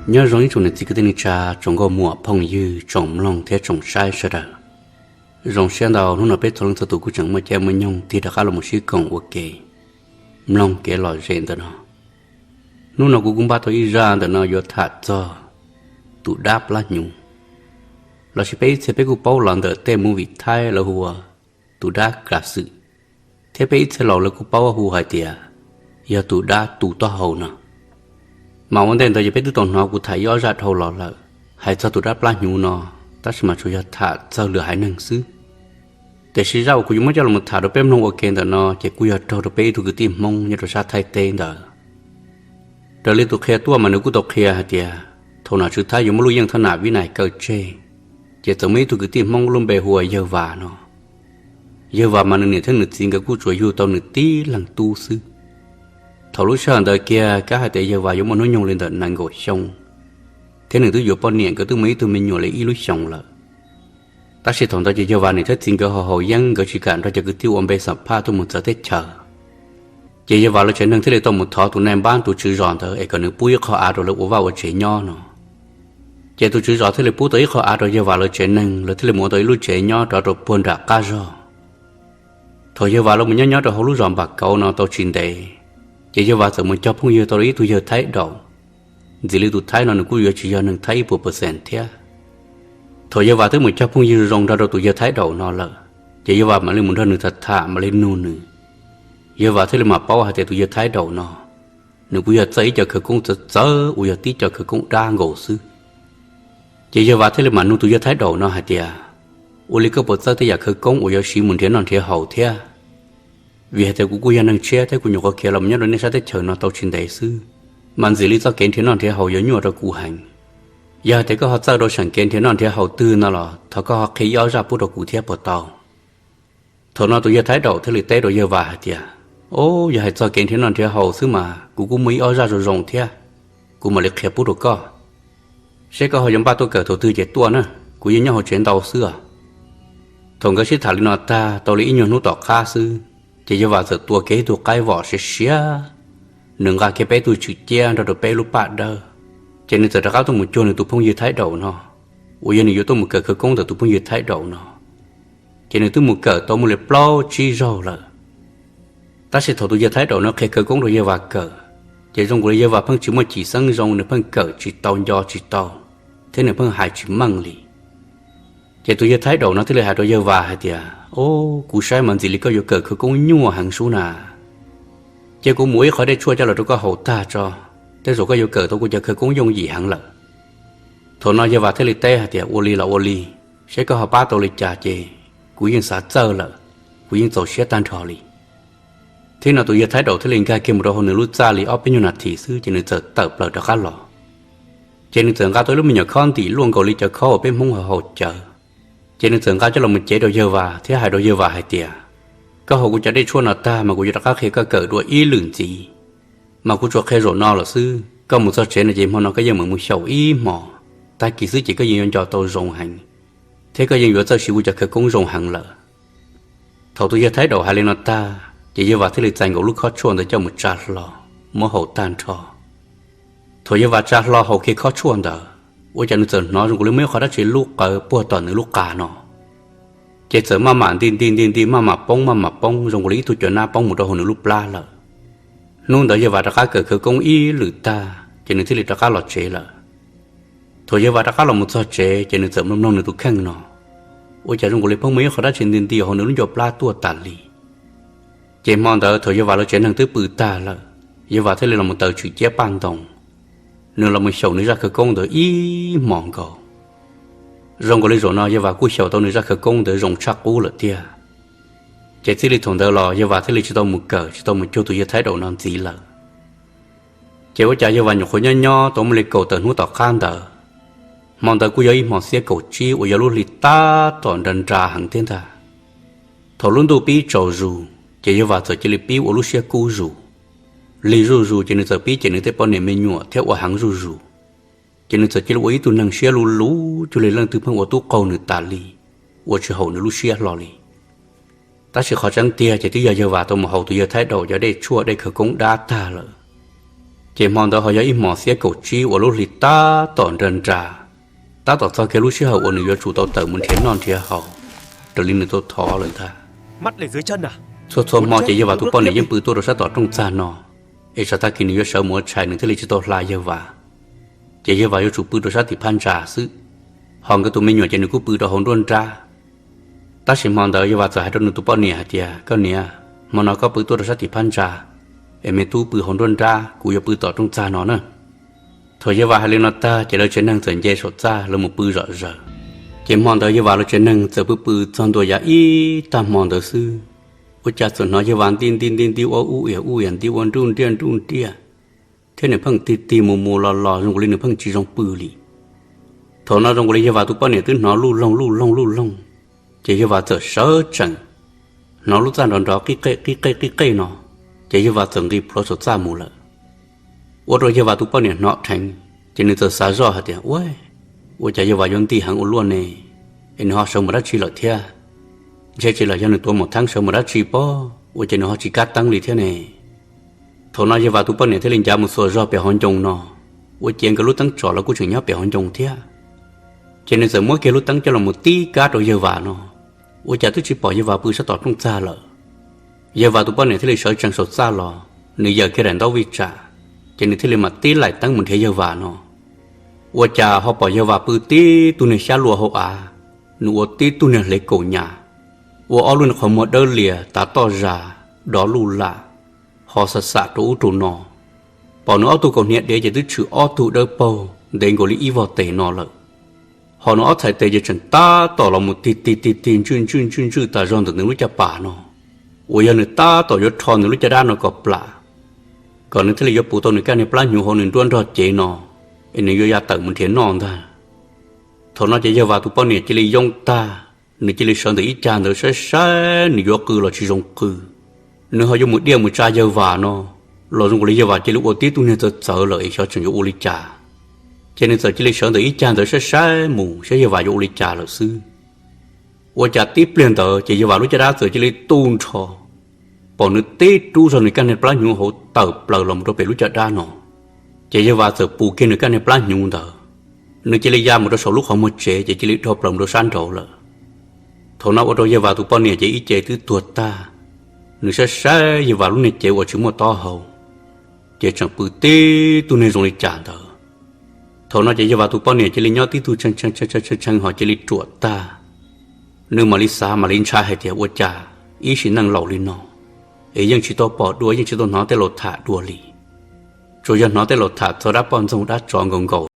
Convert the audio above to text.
Nyob zoo ib tsoom niam txiv kwv tij neej tsa, tsoom nkauj muam phooj ywg, tsoom mloog thiab tsoom saib sawv daws. Zoo siab ntau hnub no peb txhua leej txhua tus kuj tseem muaj caij muaj nyoog tig rov qab los mus sib koom ua ke mloog kev lom zem ntawm no. Hnub no kuv kuj npaj tau ib zaj ntawm no yuav tham txog tus dab plab hnyuv, lossis peb ib txhia peb kuj paub los ntawm tej movie Thaib lawv hu ua tus dab kam xwm, thiab peb ib txhia laus lawv kuj paub hu hais tias yog tus dab tu taub hau no. Mas ua ntej ntawd ces peb twb tau hnov kuv tham ib ob zaj dhau los lawm hais txog tus dab plab hnyuv no, tab sis mas tsuas yog tham txog lwm haiv neeg xwb. Tiam sis zaj uas kuv yuav muab coj los tham rau peb mloog ua ke ntawm no ces kuj yog raug rau peb ib tug kwv tij Hmoob nyob rau sab Thaib teb ntawd. Raws li tus qhia tuaj mas nws kuj tau qhia hais tias thaum nom tswv Thaib yuav muab Luj Yeej Thoj Nam Vib Nais kaw tseg, ces txawm muaj ib tug kwv tij Hmoob lub npe hu ua Yawg Vas no. Yawg Vas mas nws niam thiab nws txiv nkawd kuj tsuas yug tau nws tib leeg tub xwb. Thaum lub sij hawm ntawd kiag kav hais tias Yawg Vas yuav muaj hnub nyoog li ntawm nees nkaum xyoo, thiab nws twb yuav poj niam, nkawd twb muaj ib tug me nyuam li ib lub xyoos lawm. Tab sis thaum ntawd ces Yawg Vas niam thiab txiv nkawd haus haus yeeb, nkawd tsis kam nrog cov kwv tij ua npe xam phaj tuaj mus txawv teb chaws. Ces Yawg Vas lawv tsev neeg thiaj li tau mus thov tus nai npab tus tswv zos ntawd es kom nws pub ib qho av rau lawv ua vaj ua tsev nyob no. Ces tus tswv zos thiaj li pub tau ib qho av rau Yawg Vas lawv tsev neeg, lawv thiaj li mus ua tau ib lub tsev nyob rov rau puag nram qab zog. Thaum Yawg Vas lawv mus nyob nyob rau hauv lub zos Npam Kauv no tau tsis ntev, ces Yawg Vas txawm mus cog phooj ywg tau ib tug yawg Thaib Daum. Ntxim li tus Thaib no nws kuj yuav tsis yog neeg Thaib ib puas percent thiab. Thaum Yawg Vas twb mus cog phooj ywg zoo nrog rau tus yawg Thaib Daum no lawm, ces Yawg Vas mam li mus nrog nws tham tham mam li nug nws. Yawg Vas thiaj li mam paub hais tias tus yawg Thaib Daum no nws kuj yog txawj ib co khawv koob txawv txawv uas yog tib co khawv koob dab nkaus xwb. Ces Yawg Vas thiaj li mam nug tus yawg Thaib Daum no hais tias, ua li koj puas txawj tej yam khawv koob uas yuav siv mus nrhiav noj nrhiav haus thiab? Vim hais tias kuv kuj yog neeg tshiab thiab kuv nyuam qhuav khiav los mus nyob rau nej sab teb chaws no tau tsis ntev xwb, mas ntxim li txoj kev nrhiav noj nrhiav haus yuav nyuaj rau kuv heev. Yog hais tias koj ho txawj rau seem kev nrhiav noj nrhiav haus twg no los thov koj ho qhia ib ob zaj pub rau kuv thiab puas tau? Thaum no tus yawg Thaib Daum thiaj li teb rau Yawg Vas hais tias, o, yog hais txog kev nrhiav noj nrhiav haus xwb mas kuv kuj muaj ib ob zaj zoo zoo thiab, kuv mam li qhia pub rau koj. Seb koj ho yuav npaj tuaj kawm thaum twg ces tuaj na, kuv yeej nyob hauv tsev ntau xwb os. Thaum nkawd sib tham li no tag tau li ib nyuag hnub tom qab xwb, ces Yawg Vas txawm tua kiag ib tug qaib vom siav siav, nws nqa kiag peb tug tswm ciab nrog rau peb lub paj dawb, ces nws txawm rov qab tuaj mus cuag nws tus phooj ywg Thaib Daum no, uas yog nws yuav tuaj mus kawm khawv koob ntawm tus phooj ywg Thaib Daum no. Ces nws twb mus kawm tau muaj li plaub tsib zaug lawm. Tab sis thaum tus yawg Thaib Daum no qhia khawv koob rau Yawg Vas kawm, ces zoo nkaus li Yawg Vas pheej tsis muaj cim xeeb zoo, nws pheej kawm tsis tau nco tsis tau, thiab nws pheej hais tsis meej li. Ces tus yawg Thaib Daum no thiaj li hais rau Yawg Vas hais tias, o, kuv saib mas ntxim li koj yuav kawm khawv koob nyuaj heev sub na. Cia kuv mus ua ib qho dej tshuaj coj los rau koj haus tag tso, tej zaum koj yuav kawm tau kuv cov khawv koob yooj yim heev lawm. Thaum no Yawg Vas thiaj li teb hais tias, ua li los ua li, saib koj ho pab tau li cas ces kuv yeej xav txawj lawm, kuv yeej txaus siab tag nrho li. Thiab no tus yawg Thaib Daum thiaj li nkag kiag mus rau hauv nws lub txaj li ob peb nyuag nas this xwb ces nws txawm tawm plaws rov qab los. Ces nws txawm nqa tau ib lub me nyuam khob ntim luaj nkaus li cov khob uas peb Hmoob ho haus cawv. Ces nws txawm nqa coj los mus cev rau Yawg Vas thiab hais rau Yawg Vas hais tias, koj haus kuv cov dej tshuaj no tag mas kuv yuav rov qab qhia koj kawm dua ib lwm ntxiv. Mas kuv tsuas qhia zaum no lawm xwb, koj mus txog tsev no ces hmo no koj yeej meem mus xyaum ib hmos, tag kis xwb ces koj yeej yuav nco tau zoo heev, thiab koj yeej yuav txawj siv kuv cov khawv koob zoo heev lawm. Thaum tus yawg Thaib Daum hais li no tag ces Yawg Vas thiaj li txais nkaus lub khob tshuaj ntawd coj mus tsa hlo, muab haus tag nrho. Thaum Yawg Vas tsa hlo haus kiag khob tshuaj ntawd, ua cas nws txawm hnov zoo nkaus li muaj ib qho dab tsi lub qawv puag tom nws lub qa no. Ces txawm maj mam nti nti nti nti maj mam poob maj mam poob zoo nkaus li ib tug cov nab poob mus rau hauv nws lub plab lawm. Hnub ntawd Yawg Vas rov qab kawm khawv koob ib lwm tag ces nws thiaj li rov qab los tsev lawm. Thaum Yawg Vas rov qab los mus txog tsev ces nws txawm mloog mloog nws tus kheej no, ua cas zoo nkaus li pheej muaj ib qho dab tsi nti nti hauv nws lub ncauj plab tuaj tas li. Ces hmo ntawd thaum Yawg Vas lawv tsev neeg twb pw tag lawm, Yawg Vas thiaj li los mus taws tswm ciab paj ntoo, nws los mus xyaum nws zaj khawv koob ntawd ib hmos nkaus. Zoo nkaus li zaum no Yawg Vas kuj xyaum tau nws zaj khawv koob ntawd zoo tshaj qub lawm tiag. Ces txij li thaum ntawd los Yawg Vas thiaj li tsis tau mus kawm tsis tau mus cuag tus yawg Thaib Daum no ntxiv lawm. Ces ua cas Yawg Vas nyuam qhuav nyob nyob tau muaj li kaum tawm hnub tom qab ntawd, hmo ntawd kuj yog ib hmos xiab kaum tsib uas yog lub hli tab tom nra nra heev thiab ntag. Thaum lub ntuj pib tsaus zus ces Yawg Vas txawm cia li pib ua lub siab kub zus. Lig zuj zus ces nws txawm pib cem nws tej poj niam me nyuam thiab ua heev zuj zus. Ces nws txawm cia li ua ib tug neeg siab luv luv cuag li leej twg pheej ua tub qaug nws tas li, ua tsis haum nws lub siab hlo li. Tab sis qhov tseeb tiag ces twb yog Yawg Vas tau mus haus tus yawg Thaib Daum cov dej tshuaj dej khawv koob dab tag lawm. Ces hmo ntawd ho yog ib hmos xiab kaum tsib uas lub hli tab tom nra nra, tab tom txog kiag lub sij hawm uas nws yuav tsum tau tawm mus nrhiav noj nrhiav haus raws li nws tau thov lawm ntag. Txhua txhua hmo ces Yawg Vam tus poj niam yeej pw tuaj rau sab tom rooj txag no, es tsam tag kis nws yuav sawv mus ua tshais nws thiaj li tsis tau hla Yawg Vam. Ces Yawg Vam yuav tsum pw rau sab tim phab ntsa xwb, ho nkawd tus me nyuam ces nws kuj pw rau hauv nruab nrab. Tab sis hmo ntawd Yawg Vam txawm hais rau nws tus poj niam hais tias, Koj niam, hmo no koj pw tuaj rau sab tim phab ntsa, es me tub pw hauv nruab nrab, kuv yuav pw tom rooj txag no na. Thaum Yawg Vam hais li no tag ces lawv tsev neeg txawm nce saum txaj lawv mus pw zom zaws. Ces hmo ntawd Yawg Vam lawv tsev neeg txawm pw pw txog ntua yav ib tag hmo ntawd xwb, ua cas txawm hnov Yawg Vam nti nti nti nti ua ub iam ub iam nti ua nruj nriaj nruj nriaj, thiab nws pheej tig tig mus mus los los zoo li nws pheej tsis zoo pw li. Thaum no zoo nkaus li Yawg Vam tus poj niam twb hnov luj loog luj loog luj loog, ces Yawg Vam txawm sawv tsees, hnov lub txaj nrov nrov qib qej qib qej qib qej no, ces Yawg Vam txawm nqis plhuav saum txaj mus lawm. Ua rau Yawg Vam tus poj niam hnov dheev, ces nws txawm xav zoj hais tias, Ua, ua cas Yawg Vam yuav nti heev ua luaj ne, es nws ho sawv mus dab tsi lawm thiab? Ntshe tsis los yog nws tuav mom theeb sawv mus dab tsi pob, ua cas nws ho tsis kab teeb li thiab ne? Thaum no Yawg Vam tus poj niam thiaj li ncav mus xuas zog pem hauv ncoo no, ua ciav nkawd lub teeb tsom los kuj tseem nyob pem hauv ncoo thiab. Ces nws txawm muab kiag lub teeb coj los mus tib kab rau Yawg Vam no, ua cas twb tsis pom Yawg Vam pw sab tom rooj txag lawm. Yawg Vam tus poj niam thiaj li sawv tsees saum txaj los, nws yawm kiag daim ntaub vij tsam, ces nws thiaj li mam tib laim teeb mus nrhiav Yawg Vam no. Ua cas ho pom Yawg Vam pw tib tug niag xyab lua hauv av, nws ua tib tug niag hlev kaum nyam, ua ob lub niag qhov muag dawb lias tav toj zas, dov luj lam, ho xam xam rau ub rau no. Pom nws ob tug kaus hniav dev ces twb tshwm ob tug dawb paug ntev nkaus li ib vog tes no lawm. Ho nws ob txhais tes ces tseem tab tom los mus tig tig tig tig ntswj ntswj ntswj ntswj tas zog ntawm nws lub caj pas no, uas yog nws tab tom yuav rho nws lub caj dab no kom plam, kom nws thiaj li yuav puv tau nws kaj niag plab hnyuv hauv nws nruab nrog cev no, es nws yuav ya tawm mus nrhiav noj ntag. Thaum no ces Yawg Vam tus poj niam cia li yoo tag, nws cia li sawv ntawm ib cag ntawd saib saib nws yuav qw los tsis zoo qw. Nws ho yuav mus diaj mus tsa Yawg Vam no, los zoo nkaus li Yawg Vam cia li ua tib tug niag txawv txawv lawm es xyov tseem yuav ua li cas. Ces nws txawm cia li sawv ntawm ib cag ntawd saib saib mus saib Yawg Vam yuav ua li cas lawm xwb. Ua cas tib pliag ntawd ces Yawg Vam lub caj dab txawm cia li tu nrho, pom nws tib rub zog nws kaj niag plab hnyuv hauv tawm plaws los mus rau pem lub caj dab no. Ces Yawg Vam txawm pus kiag nws kaj niag plab hnyuv ntawd, nws cia li ya mus rau saum lub qhov muag tsev ces cia li dhau plaws mus rau sab nraud lawm. Thaum no ua rau Yawg Vam tus poj niam ces ib ce twb tuag tag, nws saib saib Yawg Vam lub niag cev uas tsis muaj taub hau, ces tseem pw tib tug niag zoo li cas ntawd. Thaum no ces Yawg Vam tus poj niam cia li nyob tib tug tshee tshee ho cia li ruam tag. Nws mam li xav mam li ntshai hais tias ua cas ib sim neej laus li no es yeej tsis tau pom dua yeej tsis tau hnov tej laus tham dua li, tsuas yog hnov tej laus tham txog dab poj ntxoog dab tsov nkaus nkaus.